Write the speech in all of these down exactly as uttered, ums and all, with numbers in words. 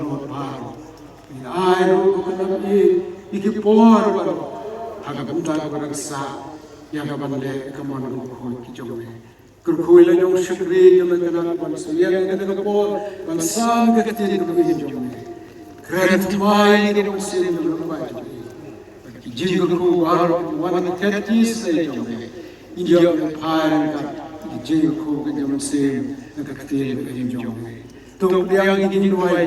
Lord baroh. Ngi ai ruh ka kynap ïa ki por baroh ha ka bynta kaba dang sah ïa ka ban leh ka mon kaba khuid ki jong me. Kyrkhu ïa la jong shakri jong me, kane ban shu ïeng ïa kane ka por ban sam ka ktien kaba im jong me. Kren thymmai ïa ka mynsiem jong me, Kpa jong ngi. Ki jingkyrkhu baroh ki wan na ka ktien jong me, ngi ïoh phai ryngkat ki jingkyrkhu ka jingmynsiem na ka ktien ka jong me. To pdiang ïa ki jingduwai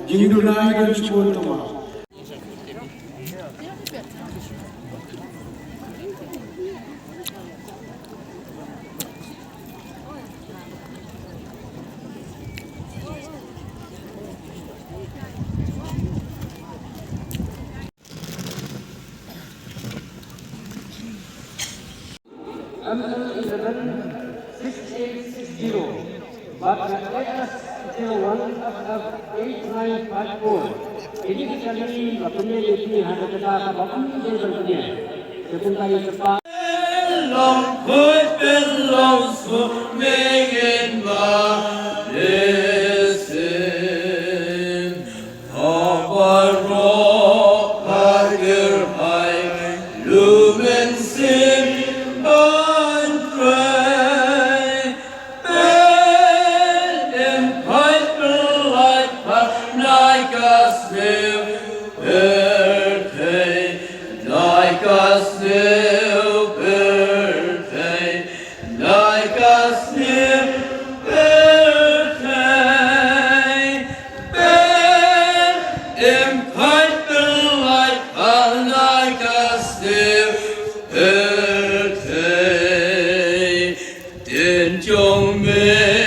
ki jingduna ïa ki jingshibun tymmen. M L eleven six eight six zero, bad na A S zero one F F eight nine five four. Kine ki kali ba pynïaid ïa ki ha ka jaka kaba ym dei ban pynïaid. Te kumta ïa ka pa. Long khuid pynlong suk mingin ba listen. Haba roh ha kyrhai lu mynsiem ban trei. Peit im peit pynlait pat na ka sniew pyrthei, na ka sniew pyrthei. Na ka sniew pyrthei, peit im peit pynlait pat na ka sniew pyrthei. Ktien jong me